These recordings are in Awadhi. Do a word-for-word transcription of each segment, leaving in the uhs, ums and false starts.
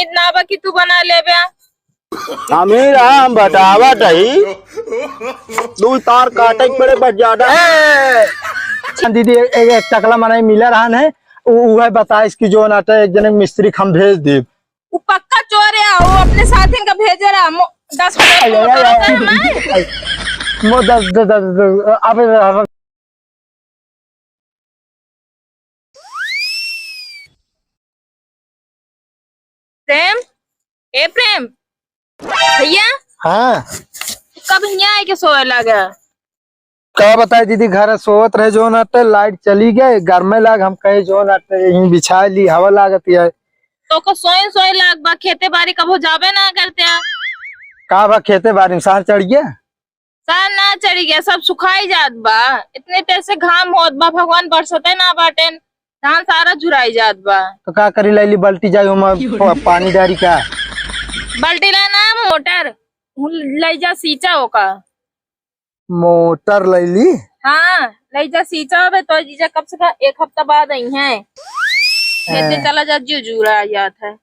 इतना बा कि तू बना लेबे। हम ही रहा, हम बतावत ही। दू तार काटे के पड़े, बस ज्यादा। ए! दीदी, एक, एक टकला मनई मिला रहा है, उ, उहे बताइस कि जौन आटे एक जने मिस्त्री के हम भेज देब। उ पक्का चोर है, वो अपने साथिन का भेजे रहा, मो-, दस हजार अरे, अरे, अरे, अरे, मो दस, दस, दस, दस, अब, अब प्रेम, ए प्रेम, भैया। हाँ। कब हियाँ आए के सोए लगा? का बताए दीदी, घर सोवत रहे जौन आटे, लाइट चली गए, घर में लाग हम कहे जौन आटे यहीं बिछा ली, हवा लागत है। तो को सोए सोए लाग बा, खेते बारी कबो जाबे ना करते हैं। का बा खेते बारी में सार चढ़ गया? सार ना चढ़ी गया, सब सुखाई जात बा। इतने तेज से घाम होत बा, भगवान बरसते ना बाटेन, धान सारा झुराई जात बा। तो का करी, लैली बाल्टी जाई, ओमा प-, पानी डारी का? बाल्टी ला ना, मोटर। उ लै जा सींचा ओका। मोटर लैली? हाँ, लै जा सींचा बे, तो जीजा कब से का, एक हफ्ता बाद आई हैं। खेते हाँ। चला जा, जियो जुरा जात है।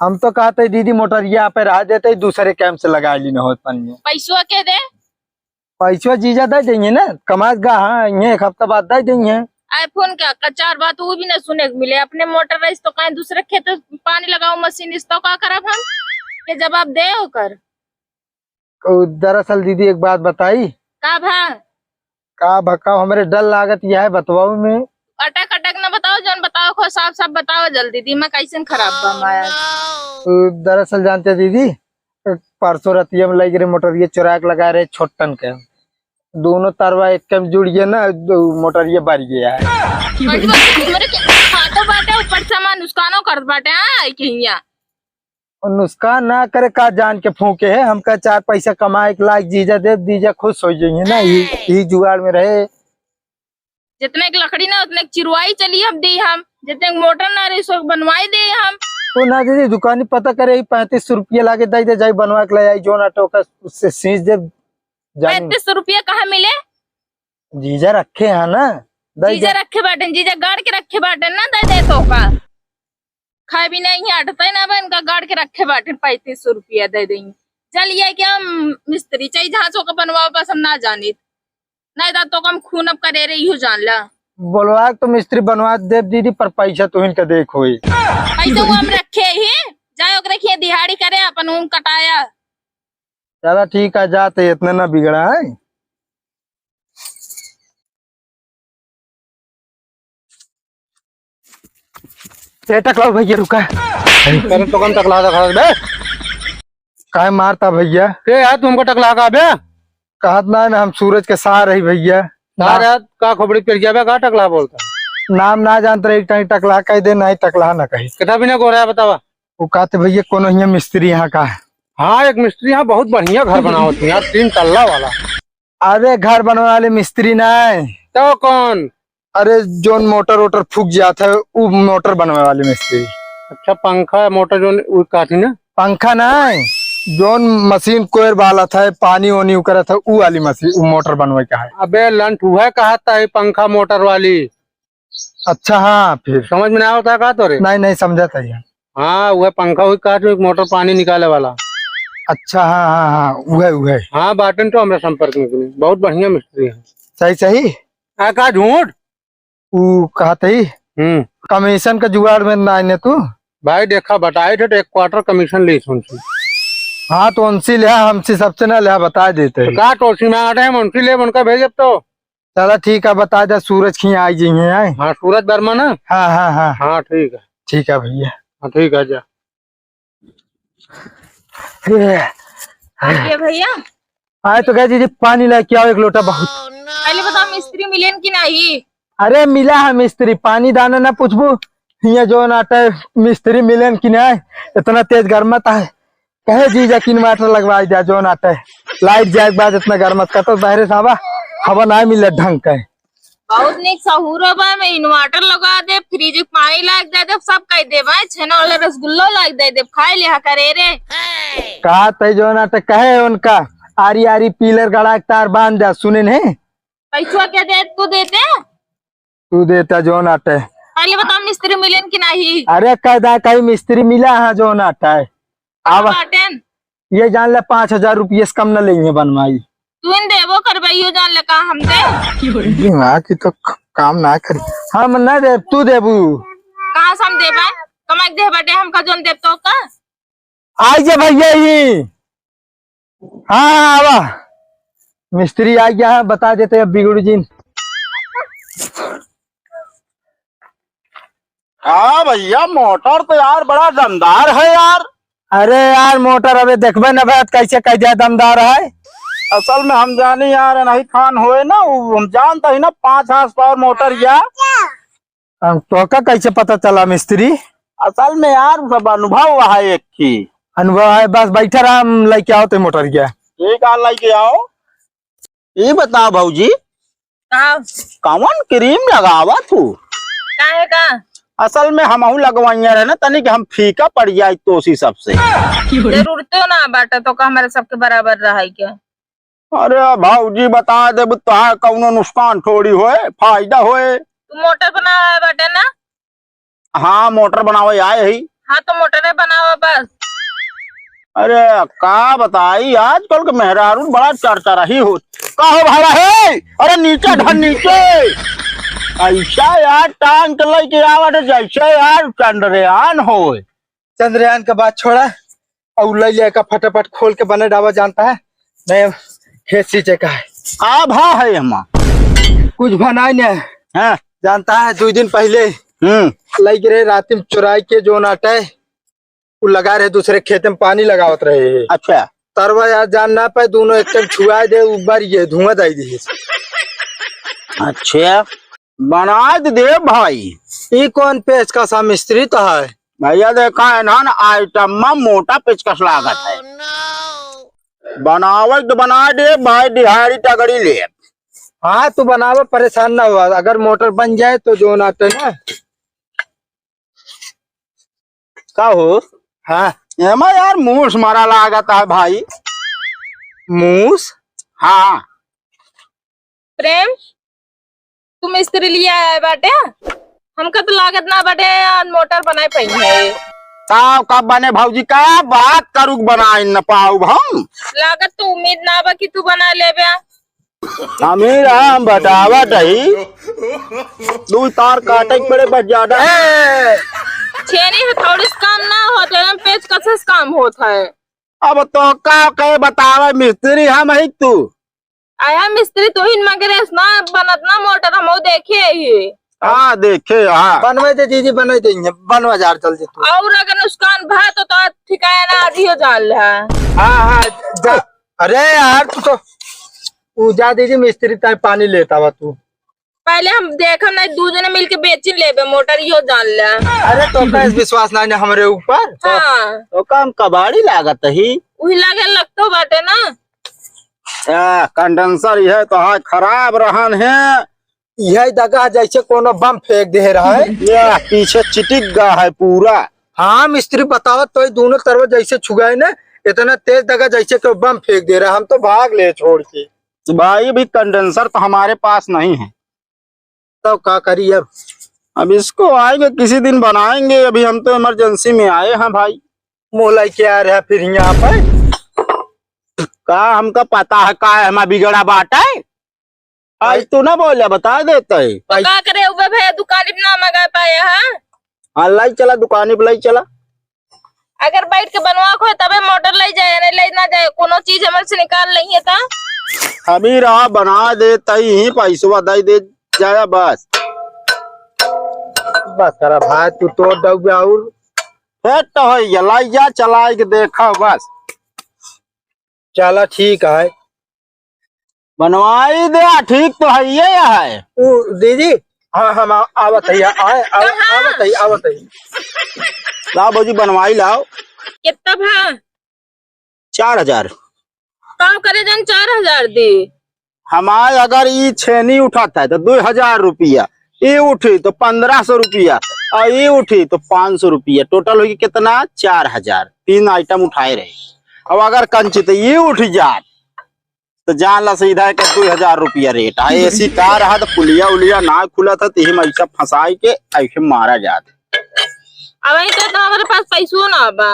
हम तो कहते दीदी मोटरिया पे रह देते, दूसरे कैंप से लगा ली न होत पनिया। पैसवा के दे? पैसवा जीजा दे देंगे ना, कमात गा, हाँ, ये एक हफ्ता बाद दे देंगे। आए फोन का, का चार बात वो भी ना सुने के मिले, अपने मोटर रहीस तो कहीं दूसरे खेत पानी लगाओ, मशीन इस तो का करब हम? ये जवाब दे ओकर। ओ, दरअसल दीदी एक बात बताई। का भा? का भा, का हमरे डर लागत यह है बतवाऊ में। अटक अटक न बताओ, जौन बताओ खो साफ साफ बताओ जल्दी, दिमाग कैसन खराब बा हमारा। ओ, दरअसल जानते दीदी, परसों रतिया में लग रहे मोटरिया चुरा के लगा रहे छोटन के, दोनों तरवा एक में जुड़ गया ना, दो मोटरिया बारी गया है। बड़ी बात है, हमरे के खातो बाटे, ऊपर सामान नुकसानो करत बाटे, हाँ, आई के हियाँ। और नुकसान ना करे का जान के फूके है, हमका चार पैसा कमाए के लायक जीजा दे, जीजा खुश हो जाइए ना, ई, ई जुगाड़ में रहे। जितने की लकड़ी ना उतने की चिरवाई चली हम दी हम, जितने की मोटर ना रही सो बनवाई दे हम। तो ना दीदी दुकानी पता करे, ही पैंतीस सौ रुपया लागे दे दे, जाई बनवा के ले आई, जो ना टोका उससे सींच दे जानी। पैंतीस सौ रुपया कहाँ मिले? जीजा रखे हैं ना, दे जीजा दे। रखे बाटन, जीजा गाड़ के रखे बाटन ना, दे दे तो का। खाए भी नहीं है, अटते ना बा, इनका गाड़ के रखे बाटे, पैंतीस सौ रुपया दे देंगे। चल ये क्या मिस्त्री चाहिए, जहाँ से ओकर बनवाओ, बस हम ना जानित। नहीं दा तो हम खून अब करे रही हो जान ला। बोलवा के तो मिस्त्री बनवा दे दीदी, पर पैसा तो इनका देख होई। पैसा वो हम रखे ही, जाए ओकरे खिए दिहाड़ी करे, अपन ऊन कटाया। चला ठीक है, जाते इतने ना बिगड़ा है। ए, टकलाओ भैया, रुका। करे तो कम टकला रखा बे। काहे मारता भैया? के यार, तुमको टकला का बे? कहत ना, ना, हम सूरज के सार रही भैया। सार यार, का खोपड़ी पे जाबे, का टकला बोलता? नाम ना जानत रही, कहीं टकला कह दे, नहीं टकला ना कही। कितना भी ना गोरा है, बतावा। वो कहते भैया, कोनो हियाँ मिस्त्री यहाँ का है? हाँ, एक मिस्त्री यहाँ बहुत बढ़िया घर बनावत है यार, तीन तल्ला वाला। अरे घर बनवे वाले मिस्त्री नहीं। तो कौन? अरे जोन मोटर वोटर फूक जात है, उ मोटर बनवे वाले मिस्त्री। अच्छा, पंखा मोटर जोन उ काटी ना? पंखा नहीं, जोन मशीन कोयर वाला था, पानी ओनी उ करत है, उ वाली मशीन, उ मोटर बनवे का है। अबे लंठ, उहे कहत है पंखा मोटर वाली। अच्छा, हाँ, फिर। समझ में ना आवता का तोरे? नहीं, नहीं, समझत है। हाँ, उहे पंखा हुई काट में एक मोटर पानी निकाले वाला। अच्छा, हाँ, हाँ, हाँ, उहे, उहे। हाँ, बाटन तो हमरा संपर्क में भी नहीं। बहुत बढ़िया मिस्त्री है। सही, सही? आ, का झूठ? ऊ कहत ही, हम्म। कमीशन का जुगाड़ में ना आने तू? भाई देखा, बताए थे तो एक क्वार्टर कमीशन ली उनसे। हाँ, तो उनसे लिया, हमसे सबसे ना लिया, बता देते तो हैं। का तो उसी में आ रहे हैं, हम उनसे ले, उनका भेजब तो। चला ठीक है, बता दे, सूरज खियाँ आई जइहैं, आए। हाँ, सूरज वर्मा ना? हाँ, हाँ, हाँ। हाँ, ठीक है। ठीक है भैया। हाँ, ठीक है, जा। ये ये भैया। आए तो कहे, "दीदी, पानी लेके आओ एक लोटा बहुत।" पहले बताओ, मिस्त्री मिलेन कि नहीं? अरे, मिला है मिस्त्री, पानी दाना ना पूछबू, हियाँ जो नाटे मिस्त्री मिलेन कि नहीं, इतना तेज गरमत है। कहे जीजा कि inverter लगवाई दे, जो नाटे लाइट जाए के बाद इतना गरमत, कतो बहरे सावा हवा ना मिले ढंग के। बहुत नीक सहूरो बा, मैं inverter लगा दे, fridge में पानी लाग दे, दे सब कह दे भाई, छेना वाला रसगुल्लो लाग दे, दे खाए ले हा करे रे। कहा तै जो नाटे कहे उनका आरी आरी पीलर गड़ा के तार बांध दे, सुने नहीं? पैसवा क्या दे तू देते? तू देता जो नाटे। पहले बताओ, मिस्त्री मिलेन कि नहीं? अरे, कह दा, कहीं मिस्त्री मिला है जो ना अटाए। कहाँ आवा। बाटेन? ये जान ले, पाँच हजार रुपये से कम न लेंगे बनवाई। तू इन देबो करबे, यो जान ले का हम दे? दिमाग की तो क-, काम ना करी। हम न देब, तू देबू। कहाँ से हम देबे? कमाई के देह बाटे, हमका जोन देब तो का? आई जे भैया ही। हाँ, हाँ, आवा। मिस्त्री आ गया है, बता देते अब बिगड़ू जी। हाँ भैया, मोटर तो यार बड़ा दमदार है यार। अरे यार, मोटर अबे देखबे न भैया, कैसे कह दिया दमदार है। असल में हम जानी यार, नहीं खान होए ना, उ हम जानता ही ना, पाँच हार्स पावर मोटर या। हम तोका कैसे पता चला मिस्त्री? असल में यार, सब अनुभव है एक ही। अनुभव है, बस बैठा रहा, हम लेके आओ तो मोटर क्या। ठीक है, लेके आओ। ये बताओ भौजी, का? कौन क्रीम लगावा तू? काहे का? असल में हमहू लगवाइया रहे ना, तनी कि हम फीका पड़ जाए तोसी सबसे। जरूरतो ना बाटे तो का हमारे सबके बराबर रहे क्या? अरे भौजी, बता देबू तोहार कौनो नुकसान थोड़ी होए, फायदा होए। तू मोटर बनावे बाटे ना? हाँ, मोटर बनावे आए ही। हाँ, तो मोटरे बनावा बस। अरे, का बताई, आजकल के मेहरारू बड़ा चरचराही होत। का हो भाड़ा है? अरे, नीचे धर, नीचे। ऐसा यार, टांग के लेके आवत है, जैसे यार चंद्रयान होए। चंद्रयान के बात छोड़ा, और ले लिया का फटाफट खोल के बने डावा जानता है, नहीं खेत सींचे का है। का भा है हमा? कुछ भा नहीं ने। हाँ। जानता है, दो दिन पहले हम्म। लग रहे रात में चुराई के जो नाटे, वो लगा रहे दूसरे खेत में पानी लगावत रहे। अच्छा। तरवा यार जान ना पाए, दोनों एक टाइम छुआ दे, ऊपर ये धुआं दाई दी। अच्छा, बना दे भाई। ई कौन पेचकस है, मिस्त्री तो है। भैया देखा है ना, आइटम में मोटा पेचकस लागत है। बनावे तो बना दे भाई, दिहाड़ी तगड़ी ले। हाँ, तू बनावे, परेशान ना हुआ, अगर मोटर बन जाए तो जो नाटे ना। का हो? हाँ। एमा यार मूस मारा लागत है भाई। मूस? हाँ। प्रेम, तू मिस्त्री लिया आए बाटे? हमका तो लागत ना बाटे यार, मोटर बनाए पाई है। का, का बने भौजी, का बात करू, बनाए न पाऊ हम? लागत तो उम्मीद ना बा कि तू बना लेबे। हमी रहा, हम बतावत हई। दू तार काटे के पड़े, बस ज्यादा। ए! छेनी हथौड़ी से काम ना होत है, एकदम पेचकस से काम होत है। अब तो का कहे बतावे, मिस्त्री हम ही तू। आया मिस्त्री तू ही मगर ना बनत ना मोटर, हम देखे ही। हाँ, देखे, हाँ। बनवा दे दीदी, बनवा दे, बनवा जा जल्दी तू। और अगर नुकसान भा तो, तो ठिकाना आदि हो जान ले। हाँ, हाँ, जा। अरे यार, तू तो, ऊ जा दीदी, मिस्त्री ताई पानी लेता हुआ तू। पहले हम देखम नहीं, दू जने मिलके बेचिन लेबे मोटर, यो जान ले। अरे तो का विश्वास नहीं ना हमरे ऊपर? हाँ। तो का हम कबाड़ी लागत ही? उही लागे लगतो बाटे ना। आ, कंडेंसर यह तो आज खराब रहन है। यह दगा जैसे कोनो बम फेंक दे रहा है। या पीछे चिटिक गा है पूरा। हाँ, मिस्त्री बतावत तो ये दोनों तरफ जैसे छुआए ना, इतना तेज दगा जैसे कोई बम फेंक दे रहा है। हम तो भाग ले छोड़ के। तो भाई, अभी कंडेंसर तो हमारे पास नहीं है। तब का करी अब? अब इसको आएंगे किसी दिन बनाएंगे, अभी हम तो इमरजेंसी में आए हैं भाई। मोलाई क्या रहा फिर यहाँ पर? का हमका पता है का है, हमारा बिगड़ा बाटा है। आज तू ना बोला, बता देता है। तो का करे हुए भैया, दुकान पे ना मंगा पाया है? हाँ, लाई चला दुकान पे, लाई चला। अगर बैठ के बनवा को है, तबे मोटर ले जाए, नहीं ले ना जाए, कोनो चीज हमर से निकाल नहीं है ता। अभी रहा, बना दे तई ही, पैसवा दे दे जाया बस। बस करा भाई, तू तो डब और। फिर तो है ये, लाई जा, चला के देखा बस। चला ठीक है। बनवाई दे, ठीक तो है ये है। उ दीदी, हाँ, हम आ-, आवत है, आए, आव-, कहाँ? आवत है, आवत है। लाओ भौजी, बनवाई लाओ। कितना भा? चार हजार। का करे जन चार हजार दे? हमार अगर ई छेनी उठाता है तो दो हजार रुपया, ई उठी तो पन्द्रह सौ रुपया, और ई उठी तो पाँच सौ रुपया, total होगी कितना? चार हजार। तीन item उठाए रहे। अब अगर कंची तो ई उठ जात, तो जान ला सीधा है कि दो हजार रुपया रेट है। एसी कार है तो पुलिया उलिया ना खुला था, तो हम ऐसा फंसाई के ऐसे मारा जात। अब वही तो, तो हमारे पास पैसो ना बा।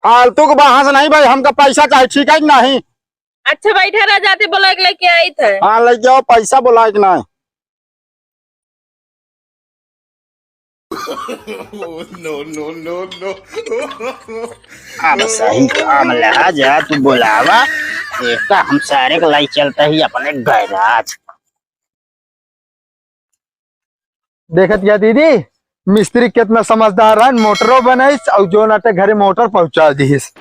फालतू के बहस नहीं भाई, हमका पैसा चाहे, ठीक है कि नहीं? अच्छा, बैठा रह जाते, बोला के लेके आई थे। हाँ, ले जाओ पैसा, बोला के नहीं। No, no, no, no। अब सही काम लहा जा, तू बोलावा। एकटा हम सारे के लाई चलता ही अपने गैराज। देखत या दीदी, मिस्त्री कितना समझदार है, मोटरो बनाइस और जोन आटे घरे मोटर पहुंचा दीस।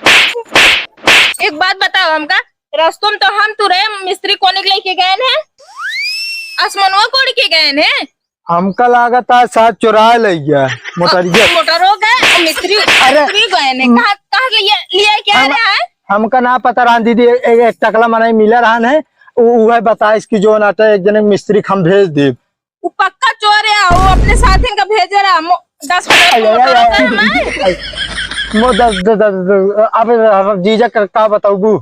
एक बात बताओ हमका, रस्तों में तो हम तुरे मिस्त्री कोने के लेके गए हैं, आसमानवा कोड़ के गए हैं। हमका लागत है शायद चुराए ले गया मोटरिया। मोटर हो गए, मिस्त्री, अरे, मिस्त्री गए ने। कहाँ, कहाँ लिया, लिया क्या हम, रहा है? हमका ना पता रहन दीदी, एक, एक टकला मनई मिला रहन है, उ, उहे बताइस कि जोन आटे एक जने मिस्त्री के हम भेज देब। वो पक्का चोर है, वो अपने साथिन का भेजे रहा, मो-, दस हजार अरे, मोटर अरे, हो गए अरे, हमारे। मो दस, दस, दस, दस, अब, अब जीजा का, का बताऊबू?